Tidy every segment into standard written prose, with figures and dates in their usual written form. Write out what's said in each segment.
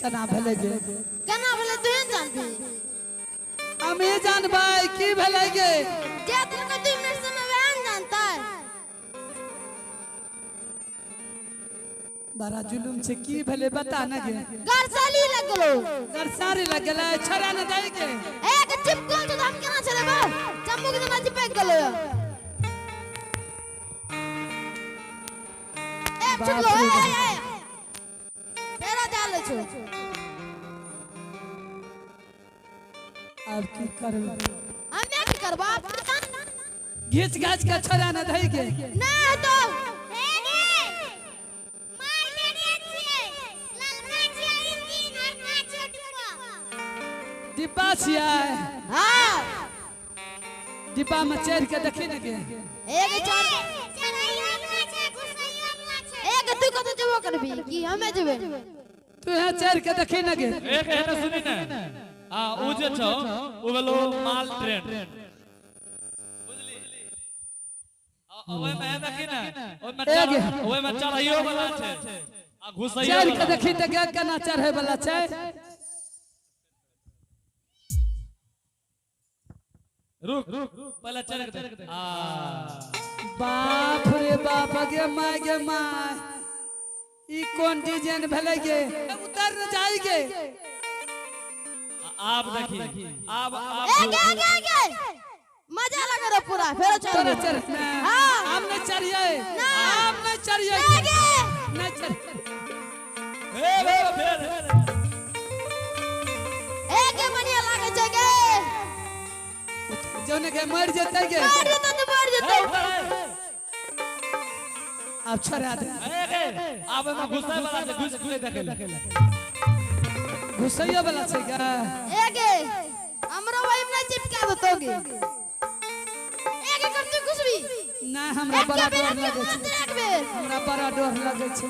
केना भेलै गे? केना भेलै तू ने जानबी। हमे जानबै की भेलै गे? जे देलकै 2 मिनट समय, वएह ने जानतै। बड़ा जुलुम छै। की भेलै, बता न गे। गरसाली लग गेलो। गरसारी लग गेलै? छोड़ा ने दै गे। एक चिपकल छै तऽ हम केना छोड़ेबै? चम्मू के जेना चिपक गेलो। ए छुटलो। बाप रे। ए ए ए फेरो जा ले छो। आब की करबै? हमे की करबो आब? घीच घाच के छोड़ा ने दै गे। नहि तो। हे गे, माल लेने छियै, ललका छियै इंजन, हरका छियै डिब्बा। डिब्बा छियै? हाँ। डिब्बा में चढ़ के देखी ने गे। एक चल। चढ़ैयो वाला छै, घुसैयो वाला छै। एक तू कतऽ जेबो करबी कि हमे जेबै? तू यहाँ चढ़ के देखी ने गे। एक एहन सुनी ने, आ उ जे छौ, उ भेलो माल ट्रेन, बुझली? आ ओहिमे हे देखी ने, ओहिमे ए गे। ओहिमे चढ़ैयो वाला छै आ घुसैयो चढ़ के वाला। देखी तऽ गे, केना चढ़े वाला छै। रुक रुक, पहले चढ़ के देख। आ बाप रे बाप, गे my, गे my, ई कोन डिजाइन भेलै गे? उतर न जाई गे। आब देखी, आब आब। ए गे गे गे, मजा लगे रे पूरा, फेरो चल। तोरा चढ़? हाँ। हम नहीं चढ़िए। हम नहीं चढ़िए। ए गे। नहीं चढ़। ए ए फेर। ए गे, बढ़िया लागे छै गे। जौने के मर जेतै गे। मर जेतौ तऽ मर जेतौ। आब छोड़ा दे। ए गे, आब एमे घुसै वाला छै, घुस घुस देखै ले। घुसैयो वाला छै गे? ए गे, हमरो वही में चिपका देतौ गे। ए गे, कर तू घुसबी? नहीं, हमरा एक बड़ा बेर डर लगे छै। एक बेर। हमरा बड़ा डर लगे छै।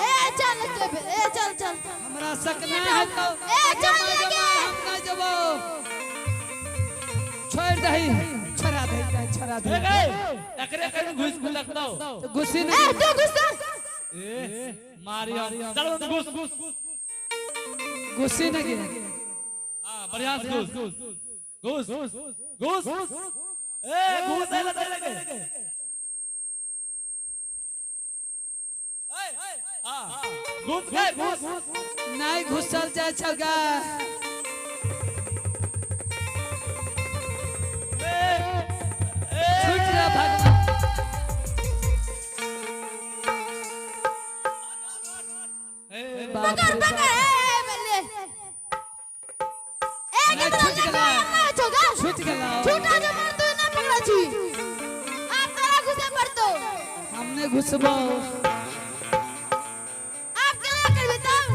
ए चल, एक बेर, ए चल चल। हमरा शक नहीं है तो। ए चल गे। हम नहीं जबो, छोड़ दही, छोड़ा दही, छोड़ा ए दही। गे, एकरे एकरे घुस घुस देखतौ। तो घुसी ए नहीं। तू घुस। ए मारियो, चल घुस घुस। घुसी नहीं गे। हाँ, बढ़िया से घुस घुस घुस घुस। ए घुस ले ले ले। ए हाँ, घुस गए, घुस। नहीं घुसल जाय छौ गे। ए ए। छूट रे भगवान। ए। बाप पकड़ रे पकड़। बाप। ए ए बल्ले, ए नहीं, के छूट गेलै। ना छोगा। छूट गेलै। छूटा जो मार, तू ना पकड़ा छी, आप तोरा घुसे पड़तो। हम नहीं घुसबो। आप केना करबी तब?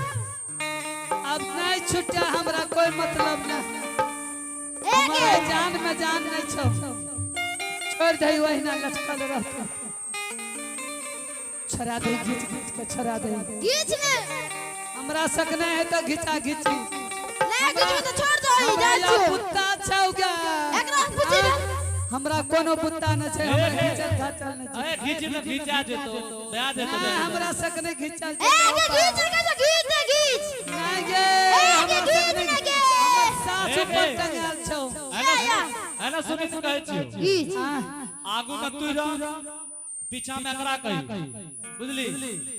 अब नहीं छूटा, हमरा कोई मतलब नहीं। ए गे। हमारा जान में जान नहीं छौ, छोड़ दही, वही लटकल रहतो। छोड़ा दे, घीच घीच के छोड़ा दे। घीच ने। हमरा शक नहीं है तो घिचा घिची। नहीं घीचबी तो छोड़ दो, ई हमरा जाइ या छियो। कुत्ता छौ गे। एकरा पूछी ने। हमरा कोनो बुत्ता नहीं छै, हमरा घिचल घाचल नहीं छै। ए घीच ने, घीचा जेतो, दया जेतो। नहीं, हमरा शक नहीं घिचल। ए गे, घीच ने, घीच ने, घीच। नहीं गे। ए हमरा गे, शक घीच नहीं। ने गे। हमर सास ए, ऊपर ए। टंगाल छौ। है ना, सुनी सुन, कहै छियौ। घीच। हाँ। आगू में तू रह, पीछा में एकरा कही, बुझली?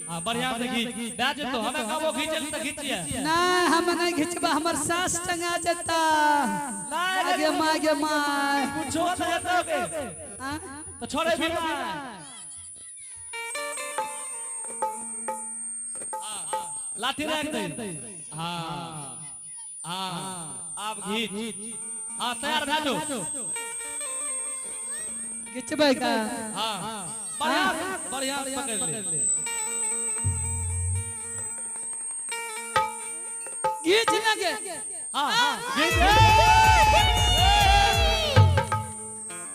हाँ, बढ़िया से घीच, दे जेतो। हमें कहबो घीचल तऽ घीचिए। नहीं, हम नहीं घिचबा, हमर सास टंगा जेता। आगे माँ, गे माँ। कुछो नहीं हेतौ गे। हाँ? तऽ छोड़े भी ना। लाठी रख दे। हाँ हाँ, आब घीच। हाँ, तैयार भए जो। घिचबै का? हाँ, बढ़िया बढ़िया से पकड़ ले। घीच ना गे। हाँ हाँ, घीच।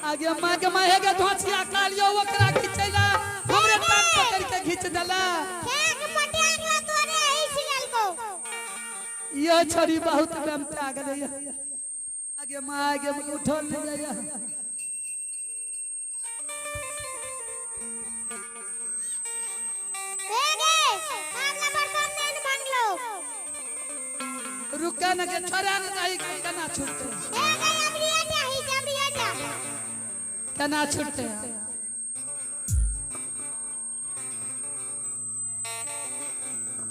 आगे माँ, के माँ, हे गे धोचिया कालियो, ओकरा घिचैला हमरे टांग पकड़ के घीच देला। एक पटिया गेलो तोरे हिच गेलको। यो छोरी बहुत बेमता गेलै। आगे माँ, आगे माँ, उठल नहीं जाइए। ए गे, कागला बर्तन देन भांगलो। रुके न के छोड़ा न जाई केना छूटते? ए गई अबरिया जा ही जबरिया जा। केना छूटते?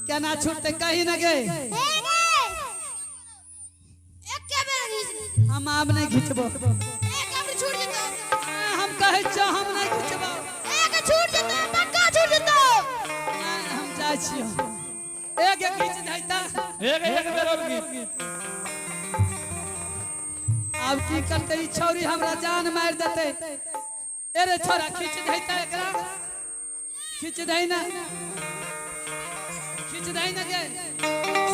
केना छूटते कहीं न गए? ए गई एक के बेर घीच। हम आब नहीं घिचबो। एक अबरी छूट जेतो। हम कहै छौ हम नहीं घिचबो। एक छूट जेतो, पक्का छूट जेतो। नहीं, हम जाइ छियौ। एक एक घीच दैता। एक एक बेर और घीच। आब की करते ई छौरी हमरा जान मारि देतै। अरे छोरा खींच दैता एकरा। खींच दै ना। खींच दै ना गे।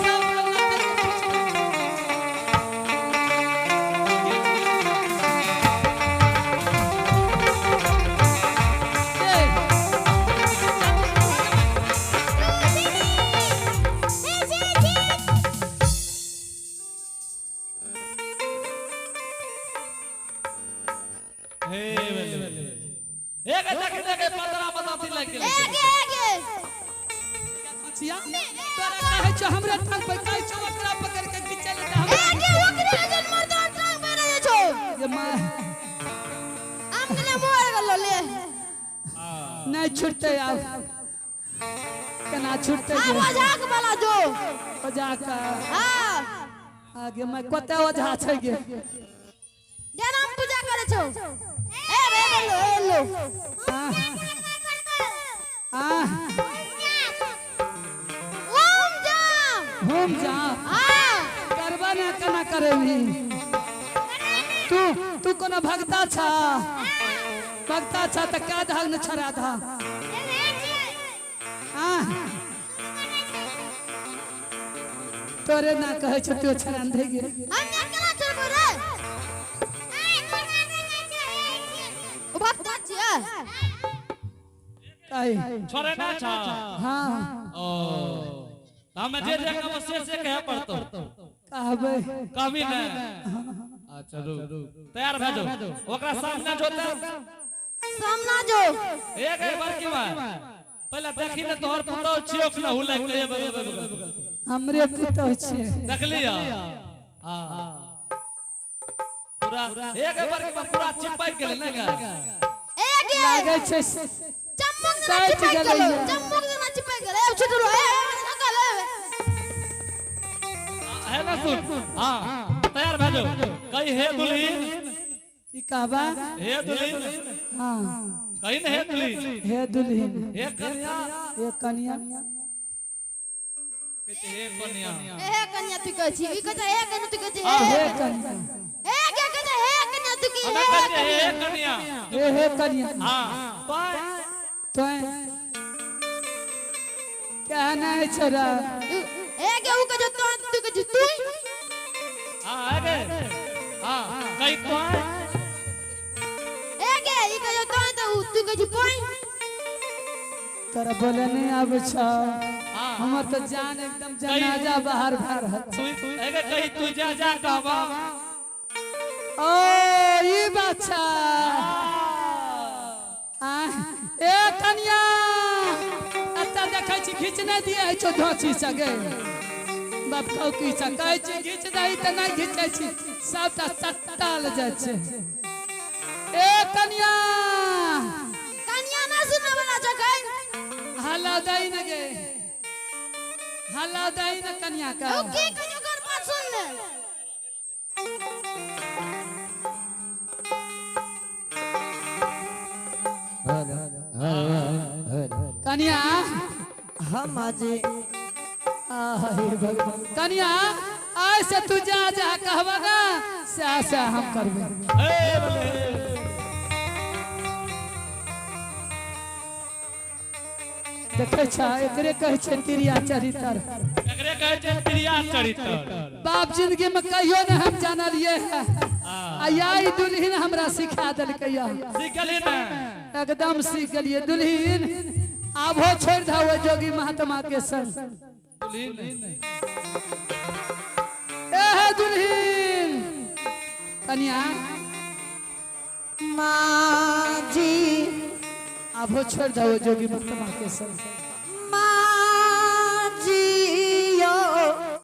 सब लोग लग के खींच दै। ए, ए जी जी। हे बल्ले एक देख देख पतरा बताती लग गेलै। एक एक खिचिया, तोरा कहै छौ हमरा टांग पर कहै छौ ओकरा पकड़ के खींचै ले तऽ हमरा एक ओकरे जन मर्दान टांग पर रहे छो। ये माँ हम गेले मोर गेलो ले। नहीं छूटते आब। केना छूटते आ गे? मजाक वाला जो। ओझा का हां आगे मैं कते ओझा छै गे? जेना हम पूजा करे छो। ए रे लो ए लो। आ आ ओम जाम। होम जा। हां करबा ना केना करेबी? तू तू कोनो भगता छा? भगता छा त का धाग न छड़ा धा? आ तोरे ना कहै छौ तू छड़ा दे गे। हम ना केना छोड़बो रे? ओ भक्ता छियै। कही छोड़े ना छा। हाँ ओ हमें जे जे कहबो से से कहे पड़तो। कहबै। कहबी ने? अच्छा रुक, तैयार भए जाओ, ओकरा सामने जोते। सामना जो। एक एक बार की बात पहले देखी ने तोहर पुतौ छियो कि ना हुलै के बगल बगल। हमरे पुतहु छियै। देखली हां पूरा एक एक बार के बाद पूरा चिपक गेलै ने गा। एक लागै छै चम्मक देना सटि चिपक गेलै गेलो। ये। चम्मक देना चिपक गेलो। ए छुटलो ए नकल ए। है ना सुन, हां तैयार भए जाओ, कही हे दुल्हीन। की कहबा? हे दुल्हीन। हाँ कही ने हे दुल्हीन। हे दुल्हीन। हे कन्या। हे कन्या। कहै हे कन्या। ए कन्या तू कहै छी, ई कहै छै हे कन्या तू कहै छी। हे कन्या। ए के कहै छै हे कन्या तू की हमे हे कहै छियै हे कन्या। हे हे कन्या। हां तोय तोय क्या नहीं छोरा? ए के ऊ कहै छै तो तू कहै छी तू। हां अरे हां कही तोय। ए के ई कहै छै तो तो ऊ तू कहै छी पोई। तोरा बोले नहीं आबै छौ। हां हमर तो जान एकदम जनाजा बाहर भए रहल। तू एगे कही तू जा जा कहबा। ओ ई बात छै। आ ए कन्या एतऽ देखै छी घीच नहि दिए है छौ धोची सगे। बाप कहू की छै कहै छी घीच दही तऽ नहि घीचै छी, सबटा सट्टा ल जाइ छै। ए कन्या। कन्या ना सुनने वाला छै कहीं। हल्ला दही न गे, हल्ला दही न कन्या का। ऊ की कहै छै ओकर बात सुन ले। कन्या। हाँ माँ जी। आहे भगवान। कन्या आय से तू जा जा कहबा ना से से हम करबे। ए बल्ले देखै छ एकरे कहै छै तिरिया चरित्र। एकरे कहै छै त्रिया चरित्र। बाप जिंदगी में कहियो न हम जानलिए है। आ याई दुल्हीन हमरा सिखा देलकै। सीखली ने? एकदम सीख गेलिए दुल्हीन। आबो छोड़ दहो जोगी महात्मा के संग। दुल्हीन। ए हे दुल्हीन। कन्या। माँ जी। आबो छोड़ दहो जोगी महात्मा के संग।